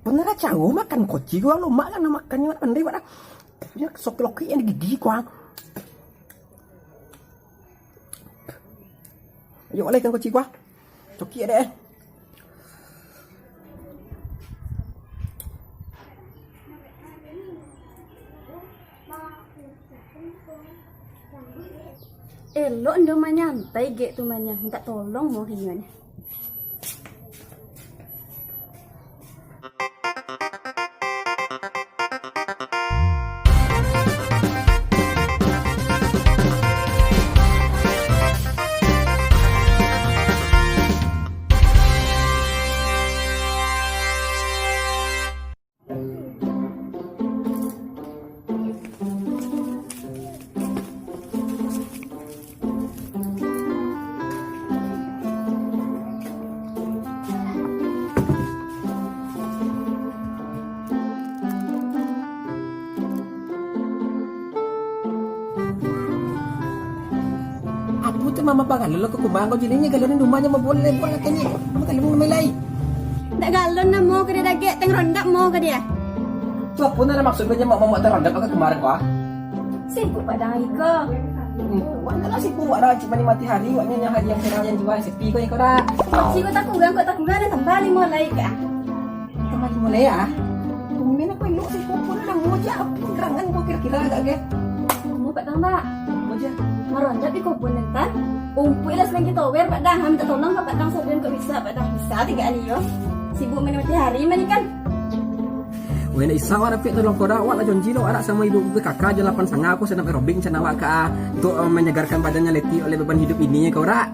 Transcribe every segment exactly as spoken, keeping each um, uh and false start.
Bana caro makan koci ko, lamak kan nak makan, nyo pandai buat dah. Nyo soki-loki nan di gigi ko, ah. Ayo, wak lai ikan koci ko, ah. Coki dek. Elok ndo manyantai gek tu manyang, minta tolong mo inyo ni. Apo tu mama bagalon lo ka kumang ko, jadi nyo galon di rumah nyo, maboleh buang katonyo. Mama galon mama lai. Ndak galon namo ka dia dagek, teng rondap mo ka dia. Tu apo nan maksudnyo, mak, mamak teng rondap ka kumang ko, ah? Sibuk Pak Dang iko. Hmm, wak ndak lah sibuk, wak dah cuma nikmati hari, wak nyo hari nan senang, nan jiwa sepi ko iko dah. Siko takugang, kok takugang, dah tambah limo lai ka. Tambah limo lai, ah? Tumben aku elok sih, kobun lah, mo ja, apo gerangan ko kiro-kiro agak ge? Mo Pak Dang, Pak. Mo ja. Marondap di kobun entan. Umpuik lah salangkih tower, Pak Dang. Ha, minta tolong ka Pak Dang, sabian kok bisa, Pak Dang. Bisa tingga ni yo. Sibuk menikmati hari mah ni kan. Weh, ndak bisa wak dapek tolong ko dah. Wak lah janji lo, arak samo iduik P K K jo lapan sanga ko, senam aerobik rencana wak ka, ah, untuk, eh, menyegarkan badan yang letih oleh beban hidup ini, ko dak?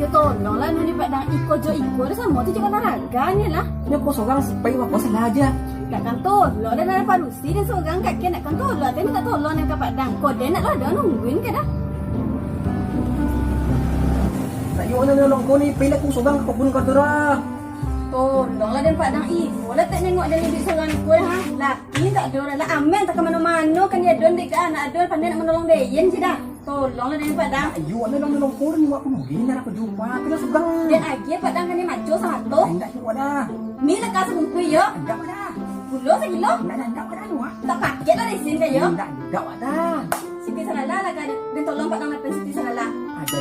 Yo tolonglah, nuni Pak Dang, iko jo iko dah samo tu, jangan olahraga ni lah. Nyo ko sorang sipai wak ko salah aja. Nak kan tolong dah, nak padusi dah sorang kak, nak kan tolong, tapi minta tolong nak ka Pak Dang. Ko den nak lah dah nungguin ka dah. Tak yo nak nolong ko ni, pai lah ko sorang ka kobun ko tu dah. Tolonglah den Pak Dang, iko lah tak nengok den iduik sorang ko ha. Laki tak ado lah, amen tak ka mano-mano kan dia don dek ka anak ado, pandai nak manolong den je dah. Tolonglah den Pak Dang. Ayo, anu dong, dong, kurang ni, wak pun mungkin nak apa jumpa, kena sugang. Den agiah Pak Dang kan dia maco sarato. Indak, iyo dah. Ni lah ka sabungkuih yo. Indak dah. Gulo sakilo. Indak dah, indak dah, wak. Tak pakai lah resin ka yo. Indak, indak dah. Siti Salala lah ka, den tolong Pak Dang lapen Siti Salala. Ada.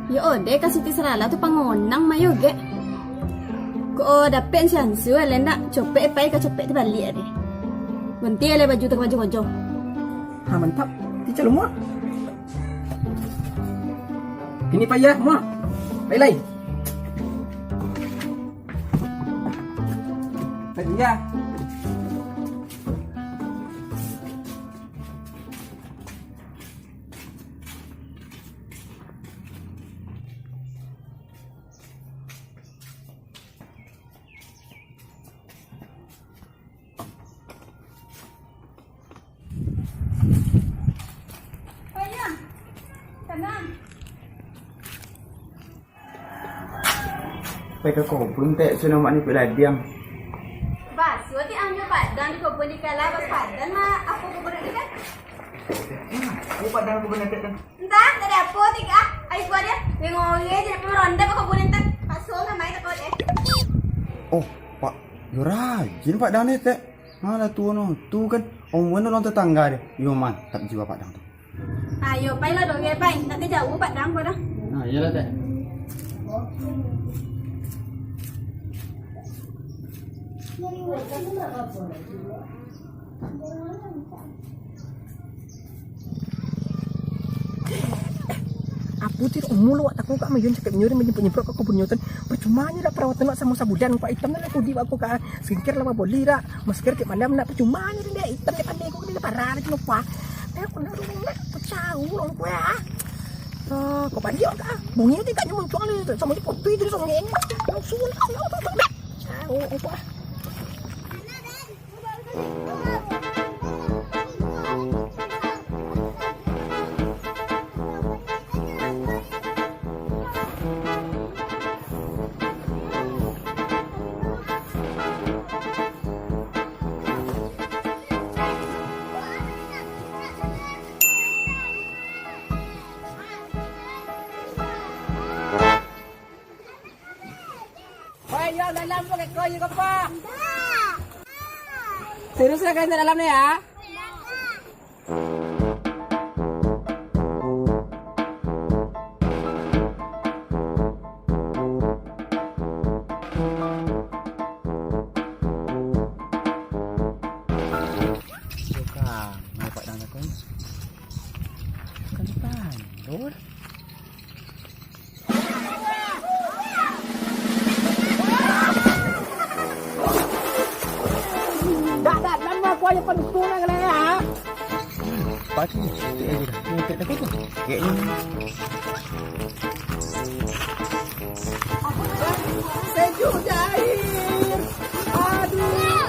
Yo ode ka Siti Salala tu pangonang mayo gek. Ko dapek si Ansu, ale ndak copek pai ka copek tu baliak deh. Ganti ale baju tu ka baju kojo. Ha, mantap. Ti calo mua. Kini payah mua. Pai lai. Pai ya. Pai ka kobun, Tek, sudah mak nipik ladiang. Basuah ti ambil Pak Dang di kobun di kala, basuah Pak Dang, Mak. Apa kobun di kan? Ini Pak Dang kobun, Tek, kan? Entah, tak ada apa, tiga. Ayo, buat dia. Ngoreh je, nak maronda ke kobun, entah. Basuah lah, main tak kau deh. Oh, Pak, yo rajin Pak Dang ni, Tek. Malah tuo no, tu kan, omongan urang tetangga deh. Yo, mantap jiwa Pak Dang tu. Ayo, pai lah, dok, pai. Nak ke jauh, Pak Dang, ko dah. Nah, iyolah, Tek. Apo tu, umur lo wak tako kak, mayun cakap nyo, mayun penyemprot kak, kubur nyo tu. Percuma nyo dak perawatan wak samo sabulan, kak, itam lah kudi wak ko kak. Skincare lah wak boli dak. Masker tiap malam nak, percuma nyo dek itam dek pandai ko, dek parah dek lupa. Eh, aku nak rumah, pecah urang ko ya. Ah, kau balik kak. Bunyi tu kak nyo muncul ni, samo di putih tu songeng. Langsung lah, langsung lah. Pecah urang ko. Dalam tu kek kau juga, Pak. Serius lah kalian dalam ni ya? Bukan, nampak dalam takun. Bukan tandur. Dak, dak, nan mah kuayo pantungan lah ya. Pagi, tek aja dah. Tek, tek, tek, tek. Kayaknya. Sejuk je air. Aduh.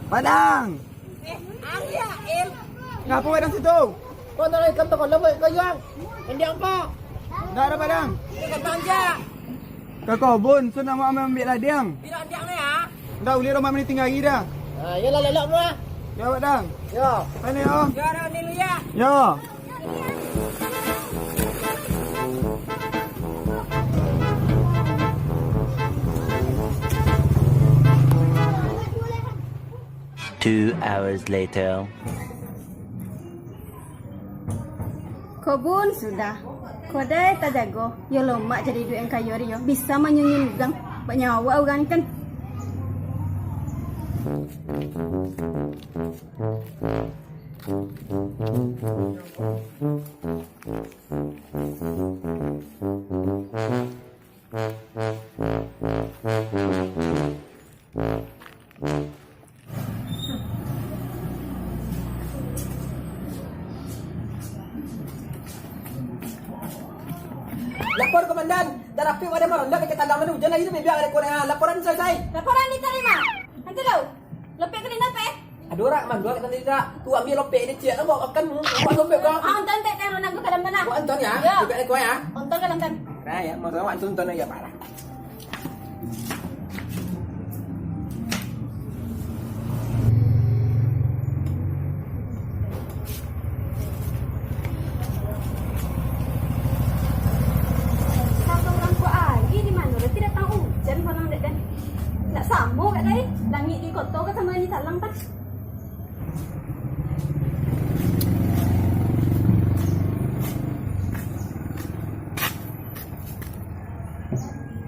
Padang! Eh, ari ya, El. Ngapa Padang situ? Kau nak ikan tu kalau buat kau jual. Endiang apa? Ndak ada Padang. Ikan panjang. Ka kobun, so nak ambiak ladiang. Tidak diang ni ya. Ndak ulih rumah mani tinggal lagi dah. Ah, iyalah lelok dulu lah. Yo, Padang. Yo. Mana yo? Yo, dah ni lu ya. Yo. Two hours later. Kobun sudah, kodai tajago, yo lomak jadi iduik nan kayo ari yo, bisa manyunyun udang, banyawa urang ni kan. Lapor, Komandan. Tarapik wadah maronda ka Talang, mana ujan lagi tu, biak ada kurang. Laporan selesai. Laporan diterima. Nanti lo. Lopek ke dina, Pek? Aduh, rak mandua kita tidak. Tu ambil lopek ni, ciek, bawa makan. Bawa lopek kau. Ah, onton, Pek, Pek, ronda ke dalam tanah. Bawa onton ya. Ya. Lopek ni kau ya. Onton ke dalam tanah. Rai ya, mau bawa onton ya, parah. Satu urang ko ari di mano lah, tidak tahu ujan barang dek den. Nak samo gak dai, langik di koto ka samo di Talang tah.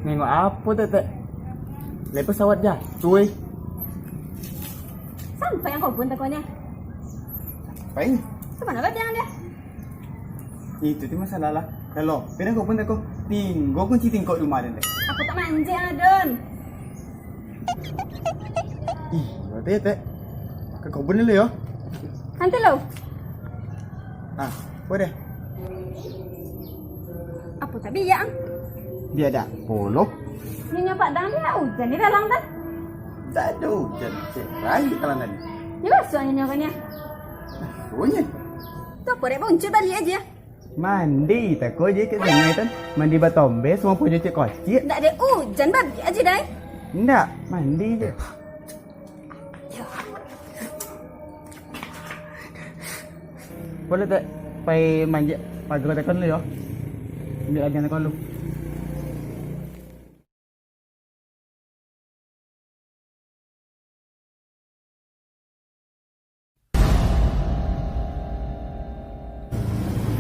Nengok apo, Tek, Tek? Lai pesawat jatuah, eh. Sampai nan kobun takonyo. Sampai? Ka mano lah jangan dia? Itu tu masalah lah. Kalau pindah kobun tako, tingga kunci tingkok di rumah den, Tek. Aku tak manjek, Adon. Ih, berarti ya, Tek. Ka kobun dulu yo. Nanti lo. Ah, boleh. Apo tabiak ang? Biak dak polo. Nyo Padang tu nak ujan di dalam tu. Dak ado ujan, cek rai di dalam tadi. Nyo basuah nyo kan ya? Basuah nyo. Tu apo dek, bauncuik baliak aja. Mandi tako je cek sungai tu. Mandi batombe, samo pujo cek kocik. Ndak ado ujan, babiak aja dai. Ndak, mandi je. Boleh tak pai manjek pagar takon lu yo? Ambil aja takon lu.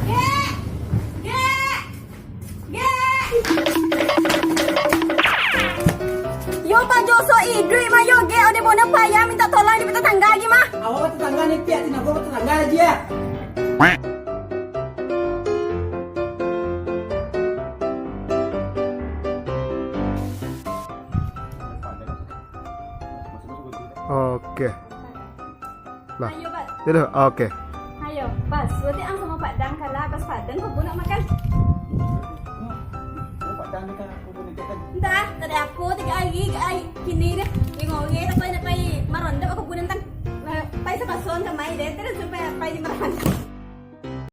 Gek! Gek! Gek! Yo pajoso iduik mah yo, Gek, ode bono payah minta tolong di tetangga lagi mah. Awak tetangga ni, tiak tinago tetangga aja ya. Oke. Lah. Ayo, Bas. Itu, oke. Ayo, Bas. Berarti ang samo Padang kalah, Bas Padang kebun nak makan. Entah, tadi aku tiga hari, hari kini deh, ngoreh, tak pai, nak pai maronda ke kebun, entah. Pai sapasuan ka mai deh, terus sampai pai di maronda.